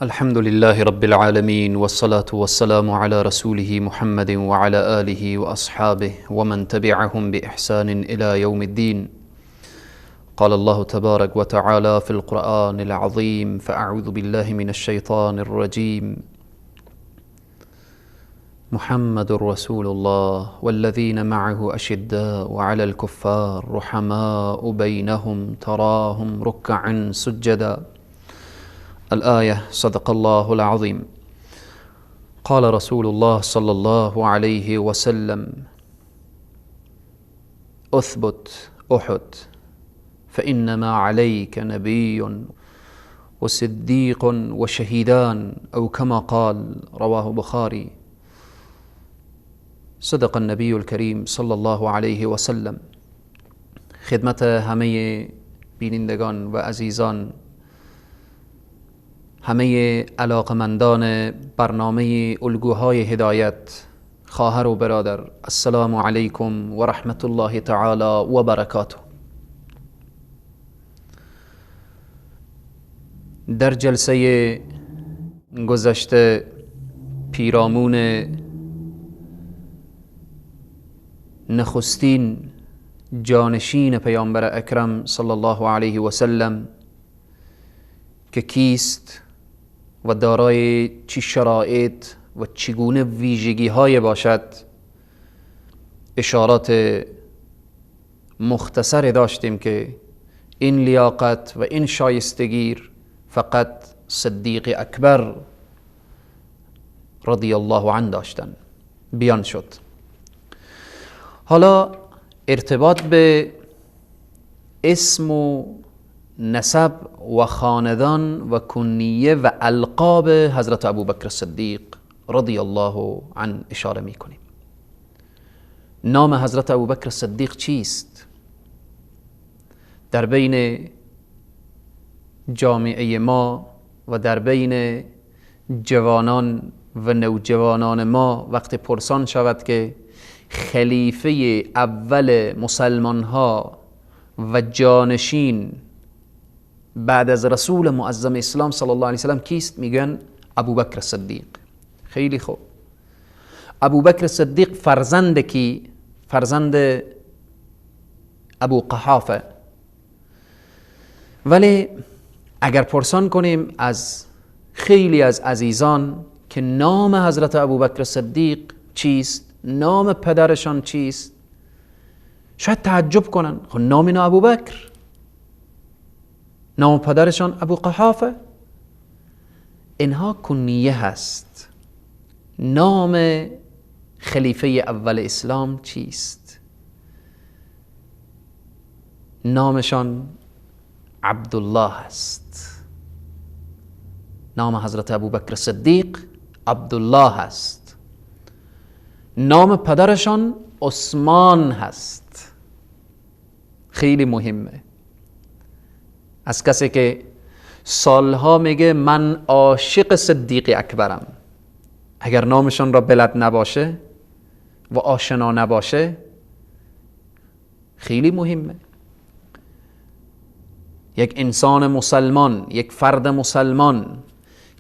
الحمد لله رب العالمين، والصلاة والسلام على رسوله محمد وعلى آله وأصحابه ومن تبعهم بإحسان إلى يوم الدين. قال الله تبارك وتعالى في القرآن العظيم: فأعوذ بالله من الشيطان الرجيم. محمد رسول الله والذين معه أشداء على الكفار رحماء بينهم تراهم ركعا سجدا. الآية. صدق الله العظيم. قال رسول الله صلى الله عليه وسلم: اثبت أحد فإنما عليك نبي وصديق وشهيدان، أو كما قال. رواه بخاري. صدق النبی الکریم صلی الله علیه و سلم. خدمت همه بینندگان و عزیزان، همه علاقمندان برنامه الگوهای هدایت، خواهر و برادر، السلام علیکم و رحمت الله تعالی و برکاته. در جلسه گذشته پیرامون نخستین جانشین پیامبر اکرم صلی الله علیه و سلم که کیست و دارای چی شرایط و چگونه ویژگی های باشد، اشارات مختصر داشتیم که این لیاقت و این شایستگی فقط صدیق اکبر رضی الله عنه داشتن، بیان شد. حالا ارتباط به اسم و نسب و خاندان و کنیه و القاب حضرت ابوبکر صدیق رضی الله عنه اشاره می کنیم. نام حضرت ابوبکر صدیق چیست؟ در بین جامعه ما و در بین جوانان و نوجوانان ما وقت پرسان شود که خلیفه اول مسلمان ها و جانشین بعد از رسول معظم اسلام صلی الله علیه وسلم کیست، میگن ابوبکر صدیق. خیلی خوب، ابوبکر صدیق فرزند کی؟ فرزند ابو قحافه. ولی اگر پرسان کنیم از خیلی از عزیزان که نام حضرت ابوبکر صدیق چیست، نام پدرشان چیست، شاید تعجب کنن. خب نام اینا ابوبکر، نام پدرشان ابو قحافه. اینها کنیه هست. نام خلیفه اول اسلام چیست؟ نامشان عبدالله است. نام حضرت ابوبکر صدیق عبدالله است. نام پدرشان عثمان هست. خیلی مهمه. از کسی که سالها میگه من عاشق صدیق اکبرم، اگر نامشان را بلد نباشه و آشنا نباشه، خیلی مهمه. یک انسان مسلمان، یک فرد مسلمان،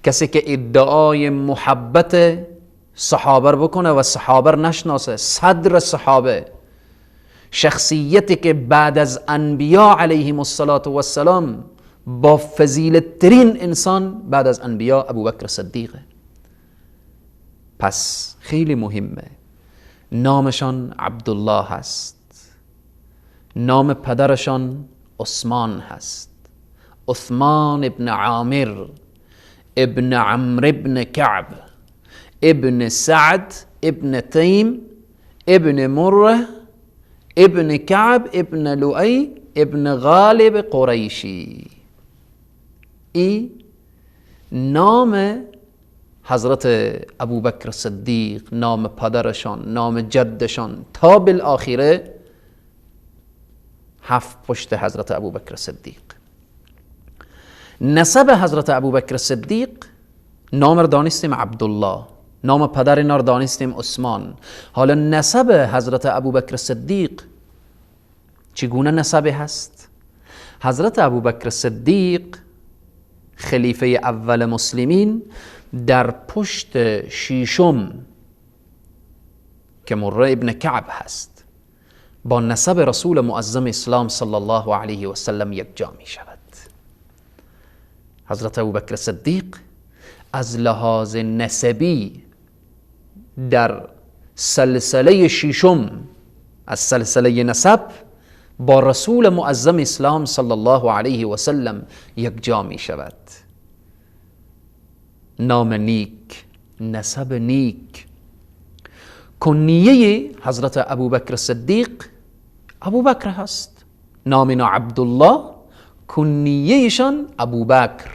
کسی که ادعای محبت صحابه بکنه و صحابه نشناسه، صدر صحابه، شخصیتی که بعد از انبیا علیهم الصلاة والسلام با فضیلت ترین انسان بعد از انبیا ابوبکر صدیقه. پس خیلی مهمه. نامشان عبدالله هست، نام پدرشان عثمان هست، عثمان ابن عامر ابن عمرو ابن کعب ابن سعد ابن تیم ابن مره ابن کعب ابن لؤی ابن غالب قریشی. ای نام حضرت ابوبکر صدیق، نام پدرشان، نام جدشان، تا بالآخره هفت پشت حضرت ابوبکر صدیق. نسب حضرت ابوبکر صدیق، نام را دانستیم عبدالله، نام پدر اینا را دانستیم عثمان. حالا نسب حضرت ابوبکر صدیق چگونه نسب هست؟ حضرت ابوبکر صدیق خلیفه اول مسلمین، در پشت شیشم که مره ابن کعب هست با نسب رسول معظم اسلام صلی الله علیه و سلم یک جا می شود. حضرت ابوبکر صدیق از لحاظ نسبی در سلسله ششم از سلسله نسب با رسول معظم اسلام صلی الله علیه و سلم یک جا می شود. نام نیک، نسب نیک. کنیه حضرت ابوبکر صدیق ابوبکر هست، نام اینا عبدالله، کنیهشان ابوبکر.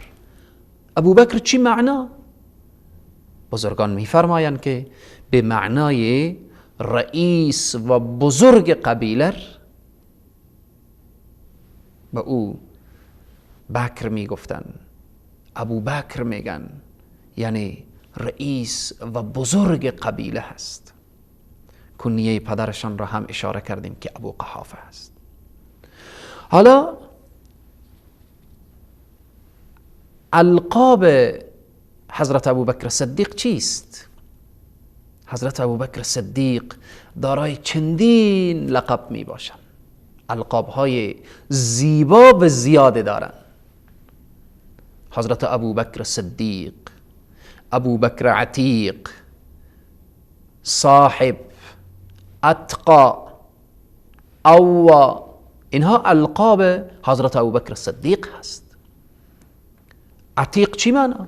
ابوبکر چی معنا؟ بزرگان میفرمایند که به معنای رئیس و بزرگ قبیله به او بکر میگفتن، ابوبکر میگن، یعنی رئیس و بزرگ قبیله هست. کنیه پدرشان را هم اشاره کردیم که ابو قحافه است. حالا القاب حضرت ابوبکر صدیق چیست؟ حضرت ابوبکر صدیق دارای چندین لقب می باشند، القاب های زیبا و زیاده دارند. حضرت ابوبکر صدیق، ابوبکر عتیق، صاحب، اتقا، اوا، اینها القاب حضرت ابوبکر صدیق هست. عتیق چی معنا؟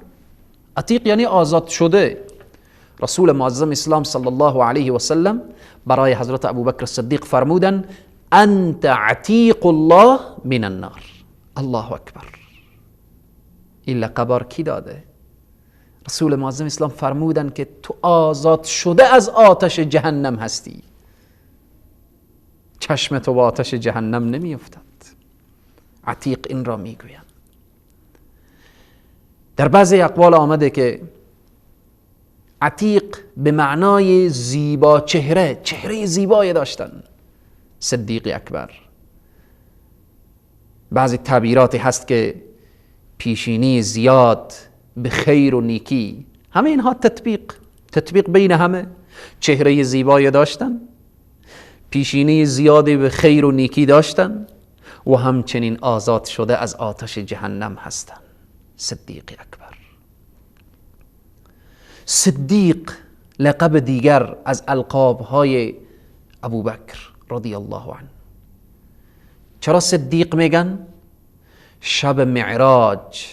عتیق یعنی آزاد شده. رسول معظم اسلام صلی الله علیه و سلم برای حضرت ابوبکر صدیق فرمودن انت عتیق الله من النار. الله اکبر. این لقب کی داده؟ رسول معظم اسلام فرمودن که تو آزاد شده از آتش جهنم هستی، چشم تو با آتش جهنم نمیافتد. عتیق این را میگویند. در بعضی اقوال آمده که عتیق به معنای زیبا چهره، چهره زیبایی داشتن صدیق اکبر. بعضی تعبیراتی هست که پیشینی زیاد به خیر و نیکی، همه اینها تطبیق بین همه، چهره زیبایی داشتن، پیشینی زیادی به خیر و نیکی داشتن و همچنین آزاد شده از آتش جهنم هستن. صدیق اکبر. صدیق لقب دیگر از القاب های ابوبکر رضی الله عنه. چرا صدیق میگن؟ شب معراج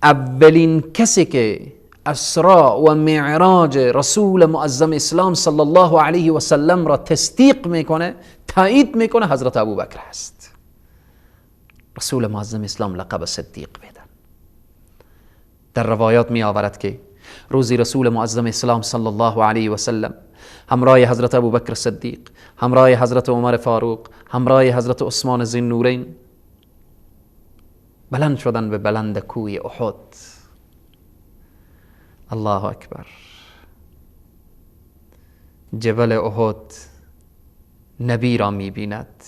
اولین کسی که اسراء و معراج رسول معظم اسلام صلی الله علیه و سلم را تصدیق میکنه، تایید میکنه، حضرت ابوبکر هست. رسول معظم اسلام لقب صدیق میدن. در روایات می آورد که روزی رسول معظم اسلام صلی الله علیه و سلم همراه حضرت ابوبکر صدیق، همراه حضرت عمر فاروق، همراه حضرت عثمان ذی‌النورین بلند شدن به بلند کوی احد. الله اکبر. جبل احد نبی را می بیند،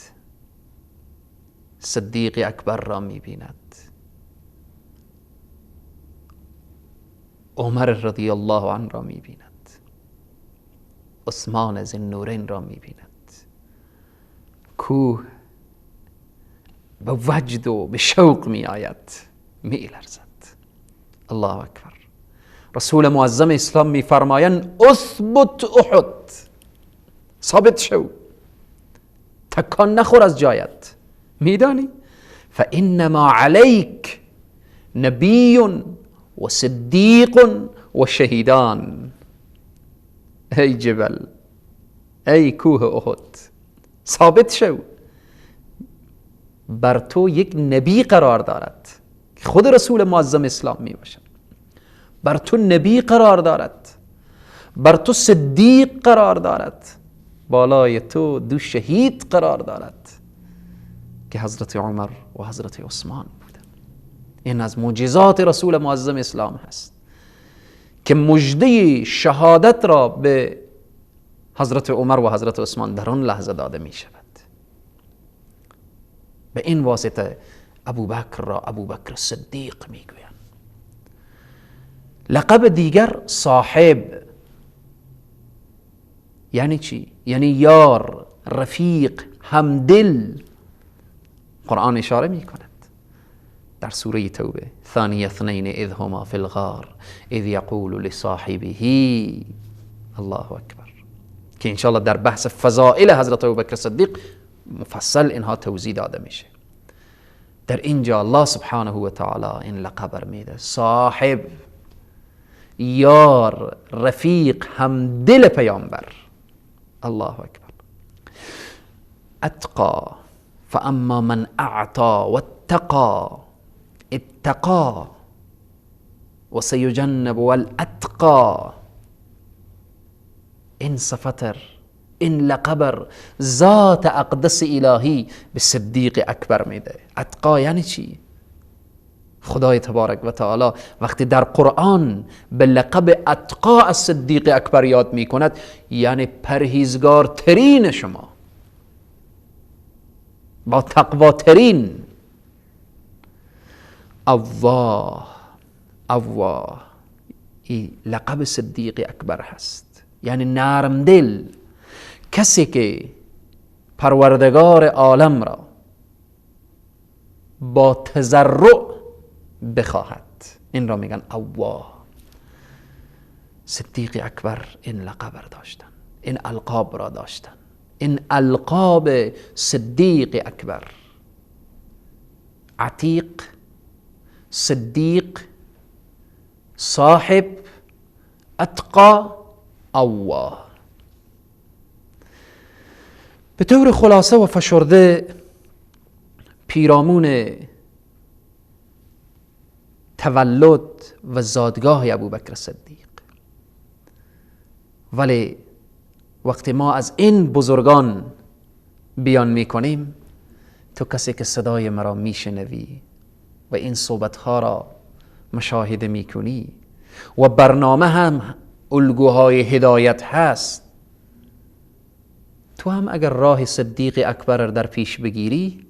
صدیق اکبر را می بیند، عمر رضی الله عنه را می بیند، عثمان ذی‌النورین را می بیند. کوه به وجد و به شوق می آید، می لرزد. الله اکبر. رسول معظم اسلام می فرمایند اثبت احد، ثابت شو، تکان نخور از جایت. میدانی فانما علیک نبی و صدیق و شهیدان. ای جبل، ای کوه احد، ثابت شو، بر تو یک نبی قرار دارد، خود رسول معظم اسلام می باشد. بر تو نبی قرار دارد، بر تو صدیق قرار دارد، بالای تو دو شهید قرار دارد که حضرت عمر و حضرت عثمان بودند. این از معجزات رسول معظم اسلام هست که مژده شهادت را به حضرت عمر و حضرت عثمان در آن لحظه داده می شود. به این واسطه ابوبکر را ابوبکر صدیق میگویند. لقب دیگر صاحب، یعنی چی؟ یعنی یار، رفیق، همدل. قرآن اشاره میکند در سوره توبه: ثانی اثنین اذ هما فی الغار اذ یقول لصاحبه. الله اکبر. که انشاءالله در بحث فضائل حضرت ابوبکر صدیق مفصل اینها توضیح داده میشه. در اینجا الله سبحانه و تعالی این لقب میده: صاحب، یار، رفیق، همدل پیامبر. الله اکبر. اتقا، فاما من اعطا واتقا، اتقا وسيجنب والاتقا. این صفتر، این لقبر ذات اقدس الهی به صدیق اکبر میده. اتقا یعنی چی؟ خدای تبارک و تعالی وقتی در قرآن به لقب اتقا از صدیق اکبر یاد میکند، یعنی پرهیزگارترین شما، با تقواترین. اواه، اواه، این لقب صدیق اکبر هست، یعنی نرم دل، کسی که پروردگار عالم را با تضرع بخواهد، این را میگن اواه. صدیق اکبر این لقب را داشتن، این القاب را داشتن، این القاب صدیق اکبر: عتیق، صدیق، صاحب، اتقا، اواه. به طور خلاصه و فشرده پیرامون تولد و زادگاه ابوبکر صدیق. ولی وقتی ما از این بزرگان بیان میکنیم، تو کسی که صدای مرا میشنوی و این صحبتها را مشاهده میکنی و برنامه هم الگوهای هدایت هست، تو هم اگر راه صدیق اکبر در پیش بگیری،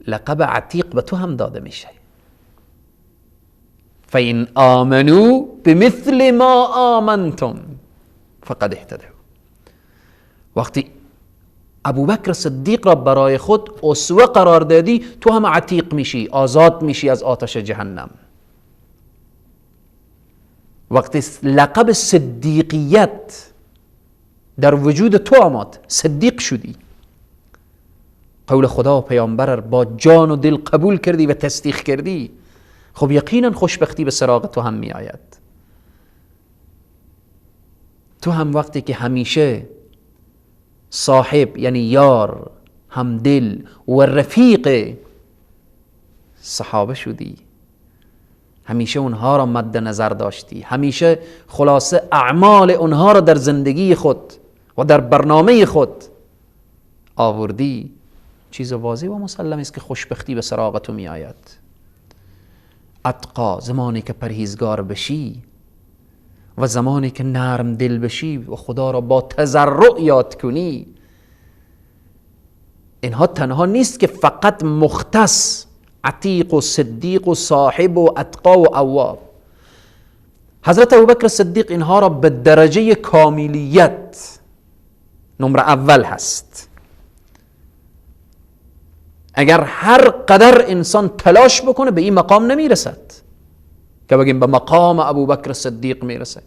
لقب عتیق به تو هم داده میشه. فإن آمنوا بمثل ما آمنتم فقد اهتدوا. وقتی ابوبکر صدیق را برای خود اسوه قرار دادی، تو هم عتیق میشی، آزاد میشی از آتش جهنم. وقتی لقب صدیقیت در وجود تو آمد، صدیق شدی، قول خدا و پیامبر با جان و دل قبول کردی و تصدیق کردی، خب یقینا خوشبختی به سراغ تو هم می آید. تو هم وقتی که همیشه صاحب یعنی یار، همدل و رفیق صحابه شدی، همیشه اونها را مد نظر داشتی، همیشه خلاصه اعمال اونها را در زندگی خود و در برنامه خود آوردی، چیز واضح و مسلم است که خوشبختی به سراغ تو می آید. اتقا، زمانی که پرهیزگار بشی و زمانی که نرم دل بشی و خدا را با تضرع یاد کنی، اینها تنها نیست که فقط مختص عتیق و صدیق و صاحب و اتقا و اواب. حضرت ابوبکر صدیق اینها را به درجه کاملیت نمره اول هست. اگر هر قدر انسان تلاش بکنه به این مقام نمیرسد که بگیم به مقام ابوبکر صدیق میرسه،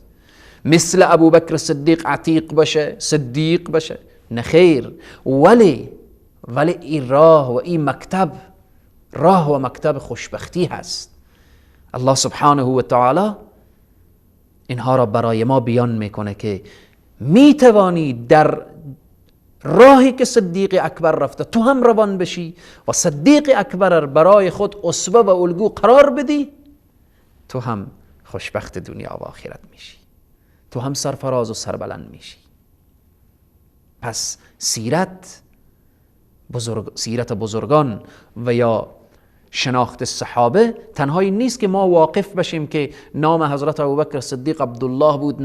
مثل ابوبکر صدیق عتیق باشه، صدیق باشه، نه خیر. ولی این راه و این مکتب، راه و مکتب خوشبختی هست. الله سبحانه و تعالی اینها را برای ما بیان میکنه که میتوانی در راهی که صدیق اکبر رفته تو هم روان بشی و صدیق اکبر برای خود اسوه و الگو قرار بدی، تو هم خوشبخت دنیا و آخرت میشی، تو هم سرفراز و سربلند میشی. پس سیرت بزرگان و یا شناخت صحابه تنها این نیست که ما واقف بشیم که نام حضرت ابوبکر صدیق عبدالله بود،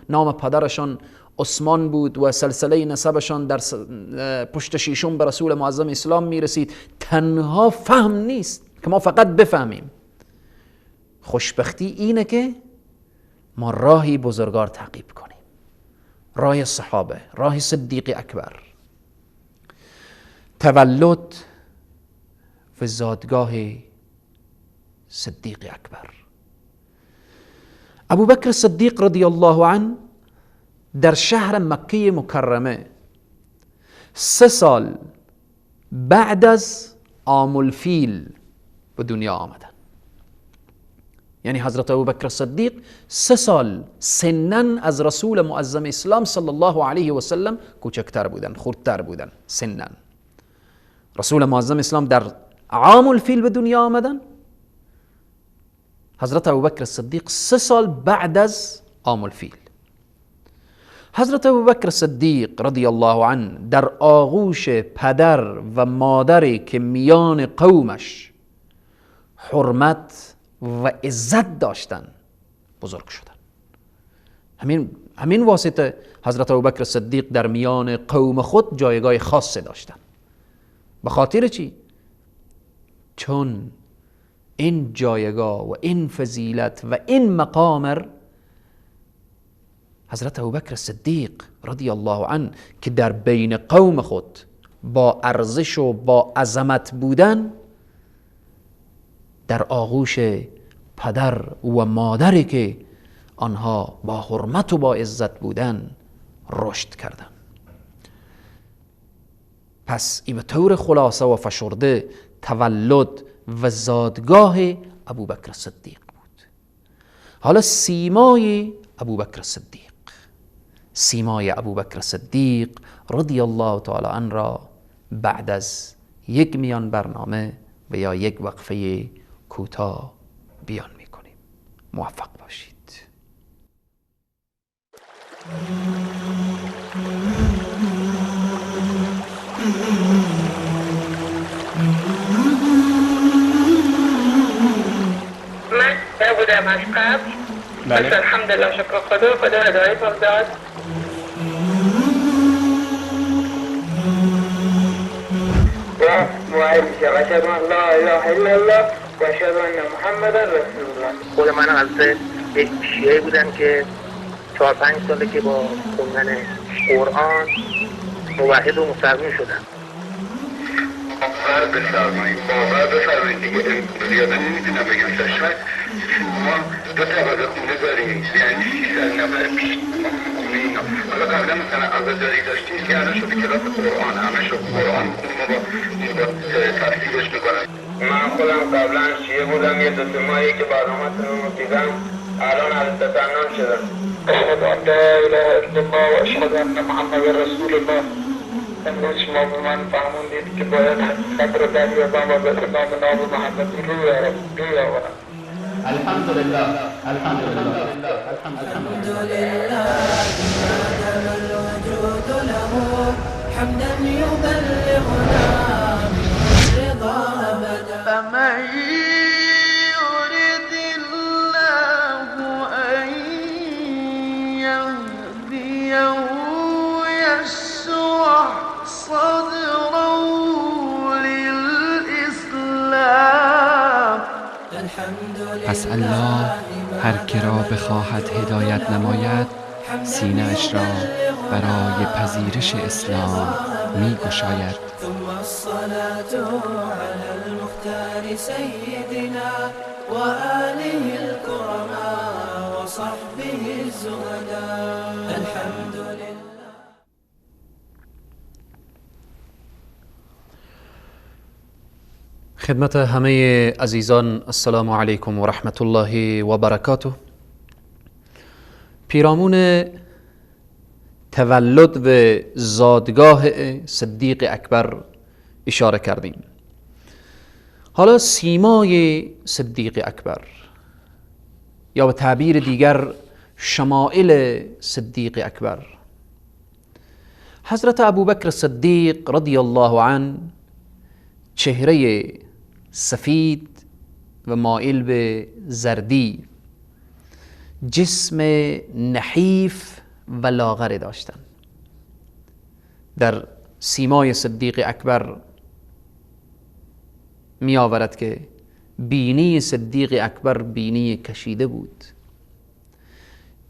نام پدرشان عثمان بود و سلسله نسبشان در پشت شیشم به رسول معظم اسلام میرسید، تنها فهم نیست که ما فقط بفهمیم. خوشبختی اینه که ما راهی بزرگار تعقیب کنیم، راه صحابه، راه صدیق اکبر. تولد و زادگاه صدیق اکبر، ابوبکر صدیق رضی الله عنه در شهر مکه مکرمه 3 سال بعد از عام الفیل به دنیا آمدن. یعنی حضرت ابوبکر صدیق 3 سال سنن از رسول معظم اسلام صلی الله علیه و سلم کوچکتر بودن، خردتر بودن سنن. رسول معظم اسلام در عام الفیل به دنیا آمدن، حضرت ابوبکر صدیق 3 سال بعد از عام الفیل. حضرت ابوبکر صدیق رضی الله عنه در آغوش پدر و مادری که میان قومش حرمت و عزت داشتن بزرگ شدن. همین واسطه حضرت ابوبکر صدیق در میان قوم خود جایگاه خاص داشتن. به خاطر چی؟ چون این جایگاه و این فضیلت و این مقام حضرت ابوبکر صدیق رضی الله عنه که در بین قوم خود با ارزش و با عظمت بودن، در آغوش پدر و مادری که آنها با حرمت و با عزت بودن رشد کردن. پس این به طور خلاصه و فشرده تولد و زادگاه ابوبکر صدیق بود. حالا سیمای ابوبکر صدیق، سیمای ابوبکر صدیق رضی الله تعالی عنه را بعد از یک میان برنامه و یا یک وقفه کوتاه بیان میکنیم. موفق باشید. من نبودم از قبل، بله. الحمدلله شکر خدا، خدا هدایت داد. و موحد میشم، اشهد ان لا اله الا الله و اشهد ان محمدا رسول الله. خود من از یک شیعه بودم که 4-5 ساله که با خوندن قرآن موحد و مسلمان شدم. باور بفرمایید، باور بفرمایید دیگه زیاده نمیتونم بگم. شاید ما 2 طبقه خونه داریم، یعنی 300 نفر پیش خونه اینا. حالا قبلا مثلا عزاداری داشتیم که الان شده کلاس قرآن، همه شد قرآن میخونیم و با تفسیرش میکنن. من خودم قبلا شیعه بودم، یه 2-3 ماهی که برنامه‌تون رو دیدم الان از تسنن شدم. اشهد ان لا اله الا الله و اشهد ان محمد رسول الله. امروز شما به من فهموندید که باید حقیقت رو دریابم و به اسلام ناب محمدی روی آورم. الحمدلله، الحمدلله، الحمدلله ما دام الوجود له حمدا يبلغنا الرضا أبدا. فمن يرد الله أن يهديه يشرح صدره للإسلام. پس الله هر که را بخواهد هدایت نماید سینه اش را برای پذیرش اسلام می گشاید. ثم الصلاة على المختار سيدنا وآله الكرماء وصحبه الزهداء. الحمد لله. خدمت همه عزیزان السلام علیکم و رحمت الله و برکاته. پیرامون تولد و زادگاه صدیق اکبر اشاره کردیم. حالا سیمای صدیق اکبر یا به تعبیر دیگر شمائل صدیق اکبر، حضرت ابوبکر صدیق رضی الله عنه چهره سفید و مائل به زردی، جسم نحیف و لاغری داشتند. در سیمای صدیق اکبر می آورد که بینی صدیق اکبر بینی کشیده بود،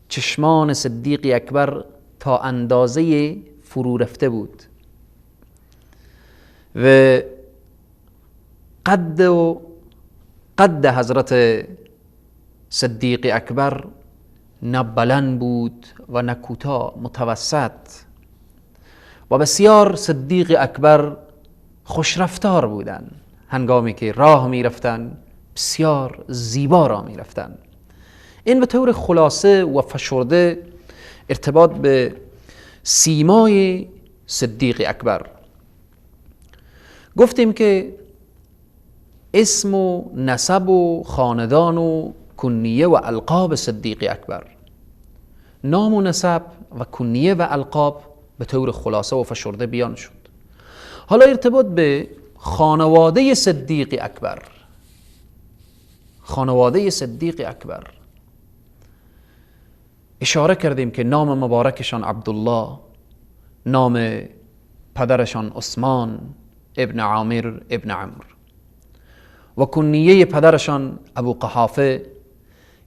چشمان صدیق اکبر تا اندازه فرو رفته بود و قد حضرت صدیق اکبر نه بلند بود و نه کوتاه، متوسط، و بسیار صدیق اکبر خوشرفتار بودند. هنگامی که راه می رفتن بسیار زیبا راه می رفتن. این به طور خلاصه و فشرده ارتباط به سیمای صدیق اکبر. گفتیم که اسم و نسب و خاندان و کنیه و القاب صدیق اکبر، نام و نسب و کنیه و القاب به طور خلاصه و فشرده بیان شد. حالا ارتباط به خانواده صدیق اکبر، خانواده صدیق اکبر اشاره کردیم که نام مبارکشان عبدالله، نام پدرشان عثمان ابن عامر ابن عمرو و کنیه پدرشان ابو قحافه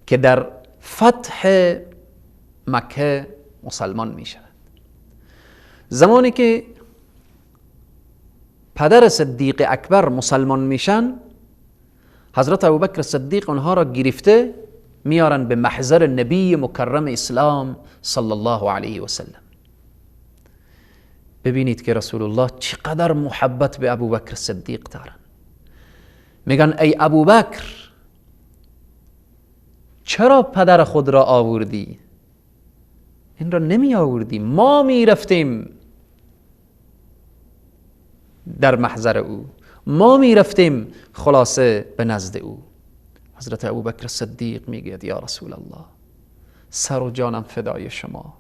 که در فتح مکه مسلمان می شود. زمانی که پدر صدیق اکبر مسلمان میشن، حضرت ابوبکر صدیق آنها را گرفته میارن به محضر نبی مکرم اسلام صلی الله علیه و سلم. ببینید که رسول الله چقدر محبت به ابوبکر صدیق دارن. میگن ای ابوبکر، چرا پدر خود را آوردی؟ این را نمی آوردی، ما می رفتیم در محضر او، ما می رفتیم خلاصه به نزد او. حضرت ابوبکر صدیق میگوید یا رسول الله، سر و جانم فدای شما،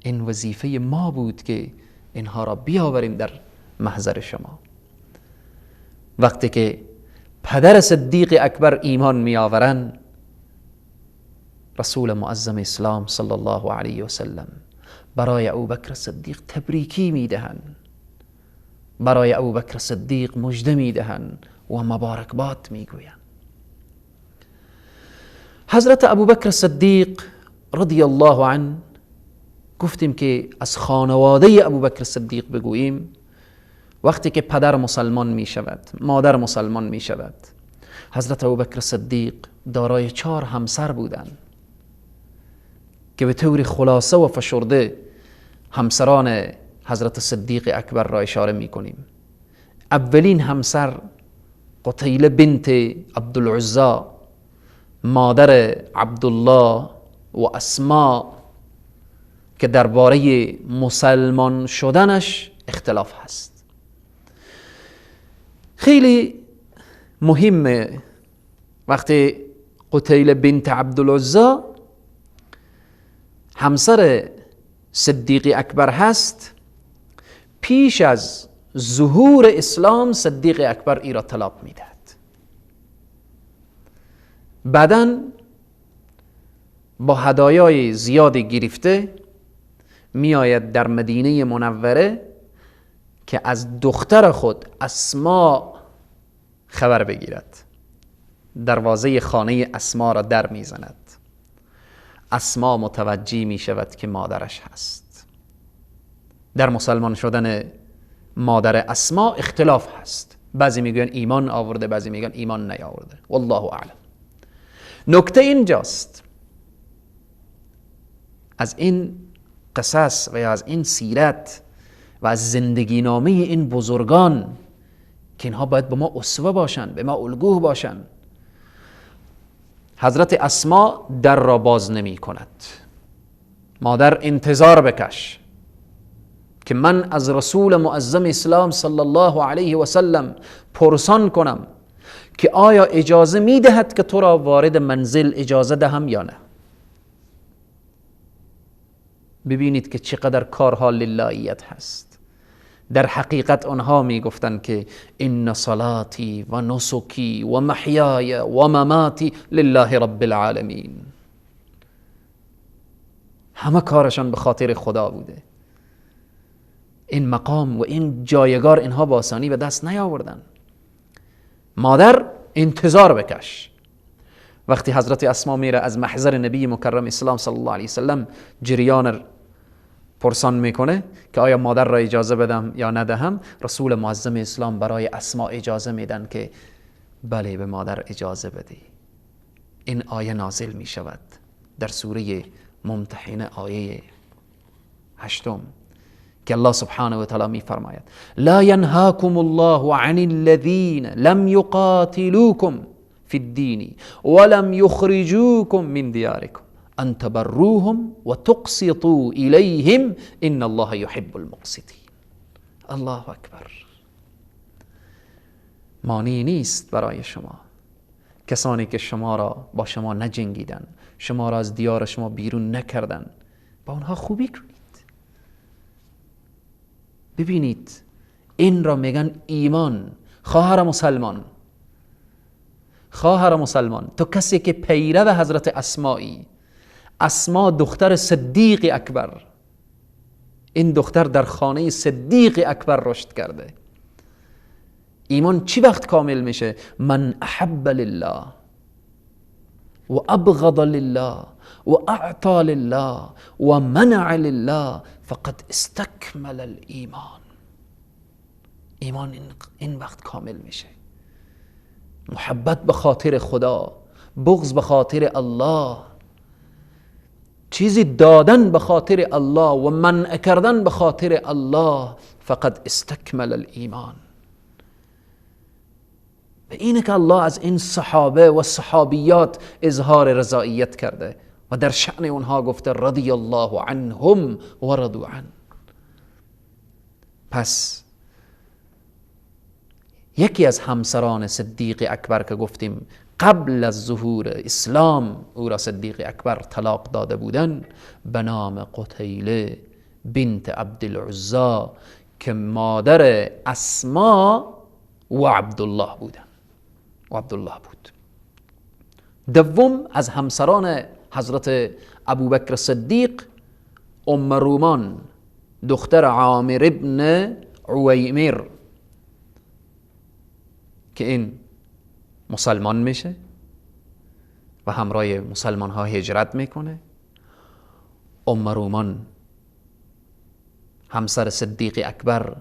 این وظیفه ما بود که اینها را بیاوریم در محضر شما. وقتی که پدر صدیق اکبر ایمان می آورن، رسول معظم اسلام صلی الله علیه و سلم برای ابوبکر صدیق تبریکی می دهند، برای ابوبکر صدیق مژده می دهند و مبارکباد می گویند. حضرت ابوبکر صدیق رضی الله عنه، گفتیم که از خانواده ابوبکر صدیق بگوییم، وقتی که پدر مسلمان می شود، مادر مسلمان می شود، حضرت ابوبکر صدیق دارای 4 همسر بودند که به طور خلاصه و فشرده همسران حضرت صدیق اکبر را اشاره می کنیم. اولین همسر قتیله بنت عبدالعزی، مادر عبدالله و اسما، که درباره مسلمان شدنش اختلاف هست. خیلی مهمه وقتی قتیله بنت عبدالعزی همسر صدیق اکبر هست، پیش از ظهور اسلام صدیق اکبر ای را طلاق میدهد. بعداً با هدایای زیاد گرفته میآید در مدینه منوره که از دختر خود اسما خبر بگیرد. دروازه خانه اسما را در میزند. اسما متوجه می شود که مادرش هست. در مسلمان شدن مادر اسما اختلاف هست، بعضی میگن ایمان آورده، بعضی میگن ایمان نیاورده، والله اعلم. نکته اینجاست، از این قصص و یا از این سیرت و از زندگی نامه این بزرگان که اینها باید به ما اسوه باشن، به ما الگو باشن. حضرت اسما در را باز نمی کند. مادر انتظار بکش که من از رسول معظم اسلام صلی الله علیه و سلم پرسان کنم که آیا اجازه می دهد که تو را وارد منزل اجازه دهم یا نه. ببینید که چقدر کارها للهیت هست. در حقیقت آنها می گفتند که ان صلاتی و نسکی و محیای و مماتی لله رب العالمین. همه کارشان به خاطر خدا بوده. این مقام و این جایگار اینها با آسانی به دست نیاوردن. مادر انتظار بکش. وقتی حضرت اسما میره از محضر نبی مکرم اسلام صلی الله علیه وسلم جریان پرسان میکنه که آیا مادر را اجازه بدم یا ندهم، رسول معظم اسلام برای اسما اجازه میدن که بله به مادر اجازه بدی. این آیه نازل میشود در سوره ممتحنه آیه 8 که الله سبحانه و تعالی میفرماید لا ینهاکم الله عن الذین لم یقاتلوکم فی الدین ولم یخرجوکم من دیارکم ان تبروهم وتقسطوا الیهم ان الله یحب المقسطین. الله اکبر. مانعی نیست برای شما کسانی که شما را با شما نجنگیدن، شما را از دیار شما بیرون نکردن، با اونها خوبی کنید. ببینید این را میگن ایمان. خواهر مسلمان، خواهر مسلمان، تو کسی که پیرو حضرت اسمایی، اسما دختر صدیق اکبر، این دختر در خانه صدیق اکبر رشد کرده. ایمان چی وقت کامل میشه؟ من احب لله و ابغض لله و اعطى لله و منع لله فقد استکمل الایمان. ایمان این وقت کامل میشه. محبت به خاطر خدا، بغض به خاطر الله، چیزی دادن به خاطر الله و منع کردن به خاطر الله، فقد استکمل الایمان. به اینه که الله از این صحابه و صحابیات اظهار رضاییت کرده و در شأن اونها گفته رضی الله عنهم و رضوا عنه. پس یکی از همسران صدیق اکبر که گفتیم قبل از ظهور اسلام او را صدیق اکبر طلاق داده بودن، به نام قتیله بنت عبدالعزی که مادر اسما و عبدالله بودن و عبدالله بود. دوم از همسران حضرت ابوبکر صدیق ام رومان دختر عامر ابن عویمر که این مسلمان میشه و همراه مسلمان ها هجرت میکنه. ام رومان همسر صدیق اکبر،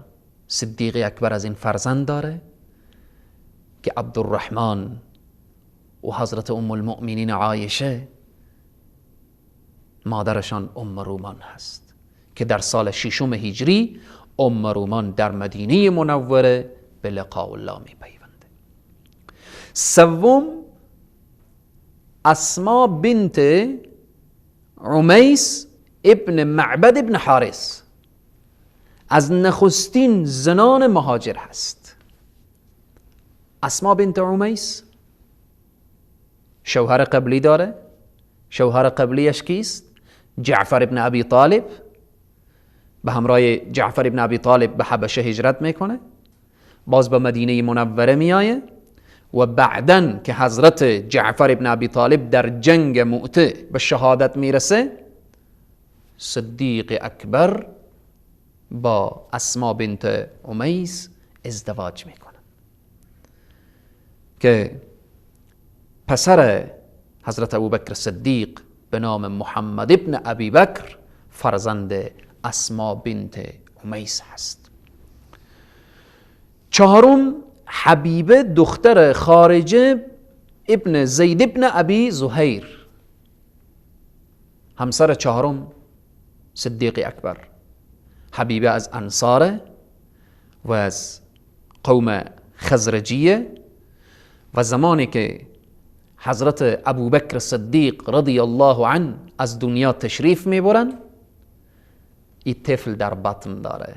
صدیق اکبر از این فرزند داره که عبدالرحمن و حضرت ام المؤمنین عایشه مادرشان ام رومان هست که در سال 6 هجری ام رومان در مدینه منوره به لقاء الله میپیونده. سوم اسما بنت عمیس ابن معبد ابن حارث از نخستین زنان مهاجر هست. اسما بنت عمیس شوهر قبلی داره. شوهر قبلیش کیست؟ جعفر ابن ابی طالب. به همراه جعفر ابن ابی طالب به حبشه هجرت میکنه، باز به مدینه منوره میایه و بعداً که حضرت جعفر ابن ابی طالب در جنگ مؤته به شهادت میرسه، صدیق اکبر با اسما بنت عمیس ازدواج میکنه که پسر حضرت ابوبکر صدیق به نام محمد ابن ابی بکر فرزند اسما بنت عمیس هست. چهارم حبیبه دختر خارجه ابن زید ابن ابی زهیر، همسر چهارم صدیق اکبر. حبیبه از انصاره و از قوم خزرجیه و زمانی که حضرت ابوبکر صدیق رضی الله عنه از دنیا تشریف میبرن، این طفل در بطن داره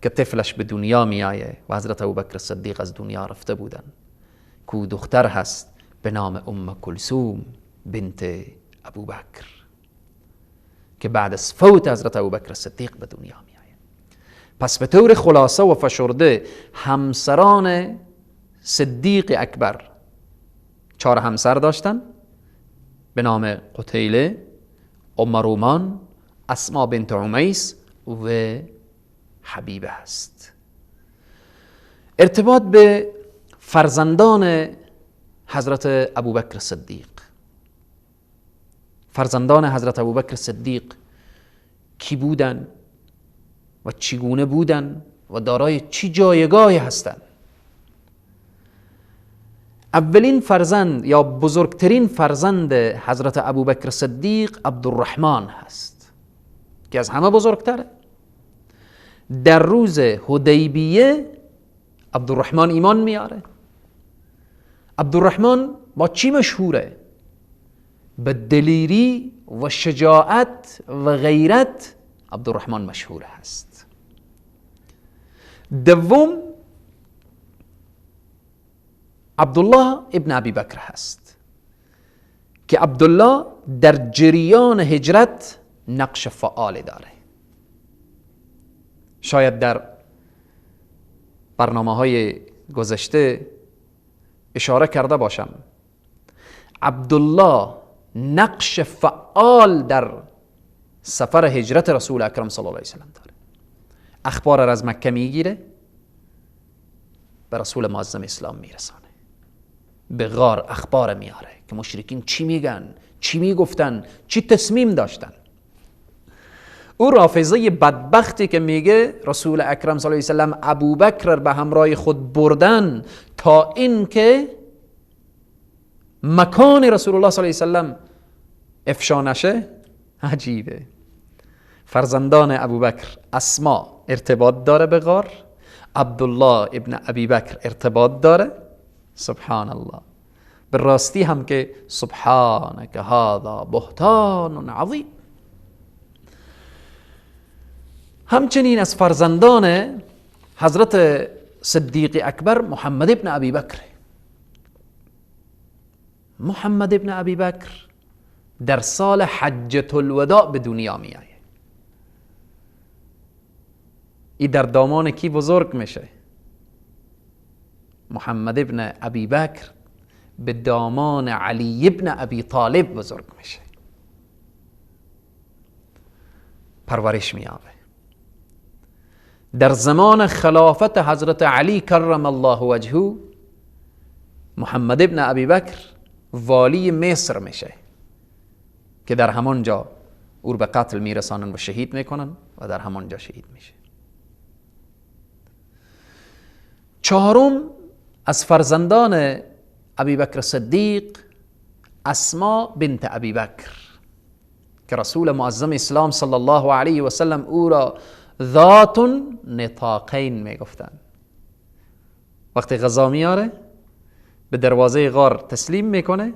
که طفلش به دنیا میایه و حضرت ابوبکر صدیق از دنیا رفته بودن، که دختر هست به نام ام کلثوم بنت ابوبکر که بعد از فوت حضرت ابوبکر صدیق به دنیا میایه. پس به طور خلاصه و فشرده همسران صدیق اکبر 4 همسر داشتن به نام قتیله، ام رومان، اسما بنت عمیس و حبیبه هست. ارتباط به فرزندان حضرت ابوبکر صدیق، فرزندان حضرت ابوبکر صدیق کی بودن و چگونه بودن و دارای چی جایگاهی هستند؟ اولین فرزند یا بزرگترین فرزند حضرت ابوبکر صدیق عبدالرحمن هست که از همه بزرگتره. در روز حدیبیه عبدالرحمن ایمان میاره. عبدالرحمن با چی مشهوره؟ به دلیری و شجاعت و غیرت عبدالرحمن مشهور هست. دوم عبدالله ابن ابی بکر هست که عبدالله در جریان هجرت نقش فعال داره. شاید در برنامه های گذشته اشاره کرده باشم، عبدالله نقش فعال در سفر هجرت رسول اکرم صلی الله علیه وسلم داره. اخبار را از مکه میگیره، به رسول معظم اسلام میرسانه، به غار اخبار میاره که مشرکین چی میگن، چی میگفتن، چی تصمیم داشتن. او رافضه بدبختی که میگه رسول اکرم صلی الله علیه وسلم ابوبکر به همراه خود بردن تا اینکه مکان رسول الله صلی الله علیه وسلم افشا نشه، عجیبه. فرزندان ابوبکر، اسما ارتباط داره به غار، عبدالله ابن ابی بکر ارتباط داره. سبحان الله، به راستی هم که سبحانک هذا بهتان عظیم. همچنین از فرزندان حضرت صدیق اکبر محمد ابن ابی بکر. محمد ابن ابی بکر در سال حجة الوداع به دنیا می آید. ای در دامان کی بزرگ میشه؟ محمد ابن ابی بکر به دامان علی ابن ابی طالب بزرگ میشه، پرورش میابه. در زمان خلافت حضرت علی کرم الله وجهه، محمد ابن ابی بکر والی مصر میشه که در همان جا او رو به قتل میرسانن و شهید میکنن و در همان جا شهید میشه. چهارم از فرزندان ابی بکر صدیق اسما بنت ابی بکر که رسول معظم اسلام صلی الله علیه و سلم او را ذات نطاقین میگفتن. وقتی غذا میاره به دروازه غار تسلیم میکنه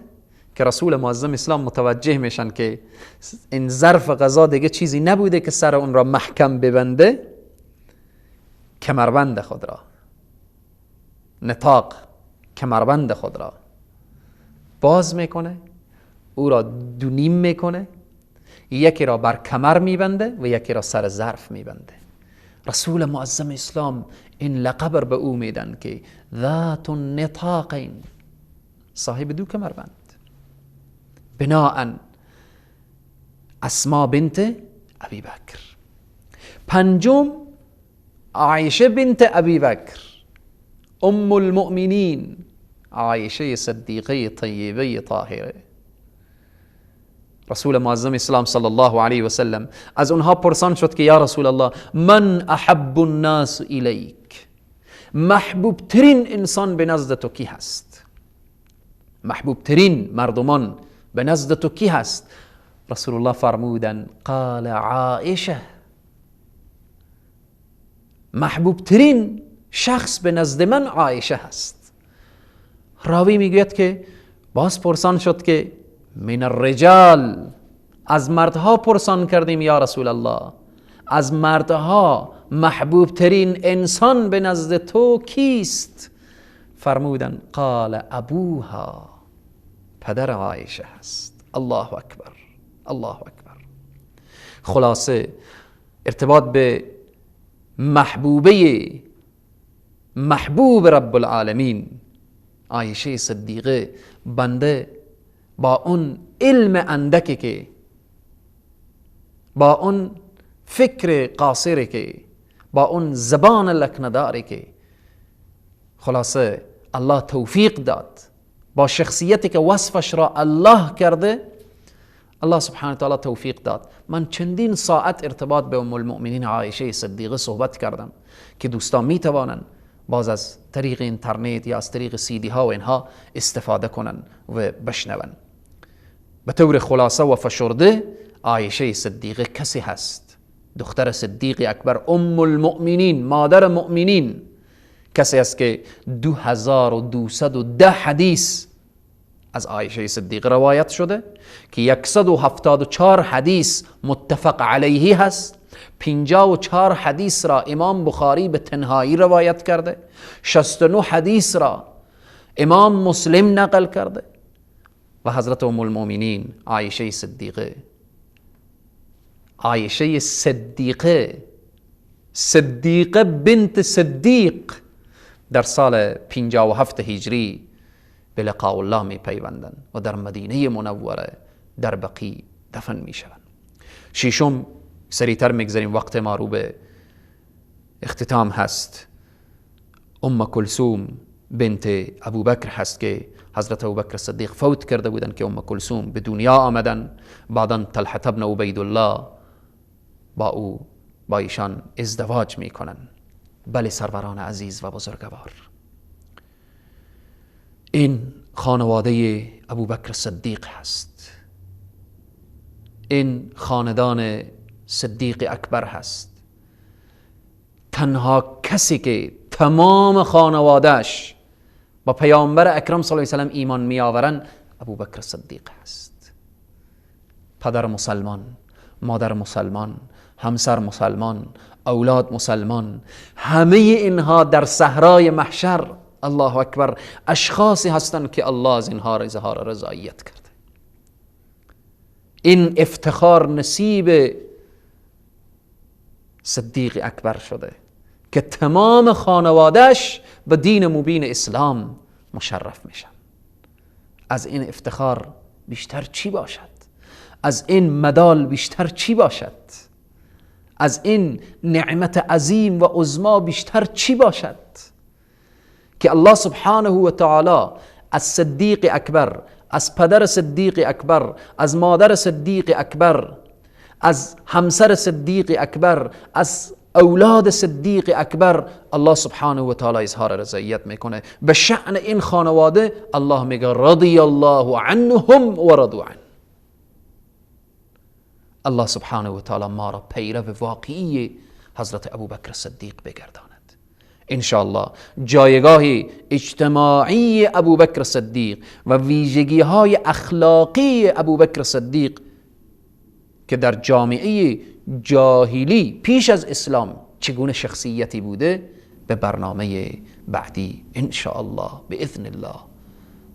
که رسول معظم اسلام متوجه میشن که این ظرف غذا دیگه چیزی نبوده که سر اون را محکم ببنده، کمربند خود را، نطاق کمربند خود را باز میکنه، او را دو نیم میکنه، یکی را بر کمر میبنده و یکی را سر ظرف میبنده. رسول معظم اسلام این لقب به او میدن که ذات النطاقین، صاحب دو کمربند. بناءً اسما بنت ابی بکر. پنجم عایشه بنت ابی بکر، ام المؤمنین، عایشه صدیقه طیبه طاهره. رسول معظم اسلام صلی الله علیه و سلم از اونها پرسان شد که یا رسول الله من احب الناس الیک، محبوب ترین انسان به نزد تو کی هست؟ محبوب ترین مردمان به نزد تو کی هست؟ رسول الله فرمودن قال عائشه، محبوب ترین شخص به نزد من عایشه هست. راوی میگوید که باز پرسان شد که من الرجال، از مردها پرسان کردیم یا رسول الله، از مردها محبوب ترین انسان به نزد تو کیست؟ فرمودن قال ابوها، پدر عایشه هست. الله اکبر، الله اکبر. خلاصه ارتباط به محبوبه محبوب رب العالمین عایشه صدیقه، بنده با اون علم اندکی که با اون فکر قاصری که، با اون زبان لکنداری که، خلاصه الله توفیق داد، با شخصیتی که وصفش را الله کرده، الله سبحانه و تعالی توفیق داد. من چندین ساعت ارتباط به ام المؤمنین عایشه صدیقه صحبت کردم که دوستان می توانند باز از طریق اینترنت یا از طریق سیدی ها و اینها استفاده کنن و بشنون. به طور خلاصه و فشرده، عایشه صدیقه کسی هست، دختر صدیق اکبر، ام المؤمنین، مادر مؤمنین، کسی است که 2210 حدیث از عایشه صدیقه روایت شده که 174 حدیث متفق علیه هست، 54 حدیث را امام بخاری به تنهایی روایت کرده، 69 حدیث را امام مسلم نقل کرده و حضرت ام المؤمنین عایشه صدیقه، عایشه صدیقه، صدیقه بنت صدیق، در سال 57 هجری به لقاء الله می پیوندن و در مدینه منوره در بقیع دفن می شوند. ششم، سریعتر میگذریم، وقت ما رو به اختتام هست. ام کلثوم بنت ابوبکر هست که حضرت ابوبکر صدیق فوت کرده بودن که ام کلثوم به دنیا آمدن. بعدا طلحه بن عبیدالله با او، با ایشان ازدواج میکنن. بله سروران عزیز و بزرگوار، این خانواده ابوبکر صدیق هست، این خاندان صدیق اکبر هست. تنها کسی که تمام خانوادهش با پیامبر اکرم صلی الله علیه و سلم ایمان می آورن ابوبکر صدیق هست. پدر مسلمان، مادر مسلمان، همسر مسلمان، اولاد مسلمان، همه اینها در صحرای محشر، الله اکبر، اشخاصی هستند که الله از اینها اظهار رضایت کرده. این افتخار نصیب صدیق اکبر شده که تمام خانوادهش به دین مبین اسلام مشرف میشن. از این افتخار بیشتر چی باشد؟ از این مدال بیشتر چی باشد؟ از این نعمت عظیم و عظما بیشتر چی باشد که الله سبحانه و تعالی از صدیق اکبر، از پدر صدیق اکبر، از مادر صدیق اکبر، از همسر صدیق اکبر، از اولاد صدیق اکبر، الله سبحانه و تعالی اظهار رضایت میکنه. به شأن این خانواده الله میگه رضی الله عنهم و رضوا عنه. الله سبحانه و تعالی ما را پیرو واقعی حضرت ابوبکر صدیق بگرداند. انشاءالله جایگاه اجتماعی ابوبکر صدیق و ویژگی های اخلاقی ابوبکر صدیق که در جامعه جاهلی پیش از اسلام چگونه شخصیتی بوده، به برنامه بعدی انشاءالله باذن الله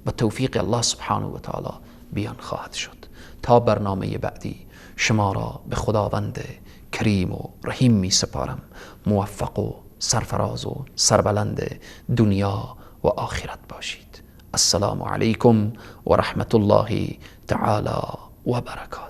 و توفیق الله سبحانه و تعالی بیان خواهد شد. تا برنامه بعدی شما را به خداوند کریم و رحیم می سپارم. موفق و سرفراز و سربلند دنیا و آخرت باشید. السلام علیکم و رحمت الله تعالی و برکاته.